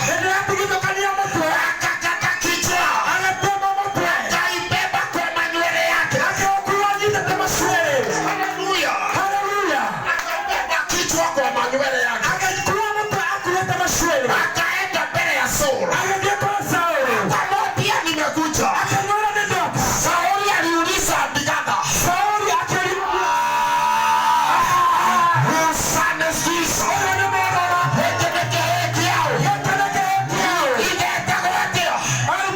Nĩndĩratigithũkania mũtwe. Akakata kichwa, Agatema mũtwe. Akaibeba kwa manywele yake. Akĩũkuua anyitĩte macuĩrĩ. Haleluya! Haleluya. Akabeba kichwa kwa manywele yake, Agĩkua mũtwe akuĩte macuĩrĩ. Akaenda mbele ya Saul, Agĩthiĩ kũrĩ Saũlũ. Akamwambia, nimekuja. Akĩmwĩra nĩndoka. Sauli aliuliza Abigaili, Saũlũ akĩũria "Whose son is this?" Ũyũ nĩ mwana wa Hiki nĩ kĩhĩĩ kĩaũ? Gĩkĩ nĩ kĩhĩĩ kĩaũ? Ithe etagwo atĩa?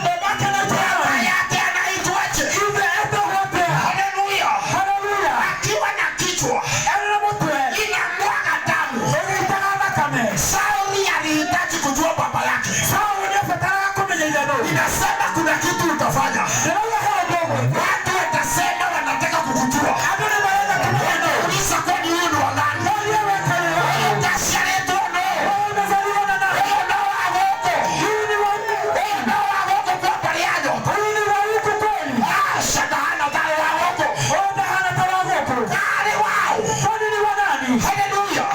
Babake anaitwa Baba nani? yake anaitwaje? Ithe etagwo atĩa? Haleluya! Haleluya. Akiwa na kichwa Arĩ na mũtwe inamwaga damu. Ũgĩitaga thakame. Sauli alihitaji kujua baba yake. Saũlũ nĩabataraga kũmenya ithe nũ. Inasema kuna kitu utafanya, Ndĩrauga he ũndũ ũgwĩka. Watu watasema wanataka kukujua. Andũ nĩ marenda kũmenya nũ. Wanauliza, kwani huyu ni wa nani? Morie weka wĩ wa Huyu kaciarĩtwo nũ? Wewe umezaliwa na nani? Huyu no wa gũkũ? Huyu ni wa nini? Huyu no wa gũkũ kwa mbarĩ yanyu? Huyu ni wa huku kweli? Aca, ndahana tarĩ wa gũkũ. Wewe ndahana ta wa gũkũ. Tarĩ waũ? Kwani ni wa nani? Haleluya!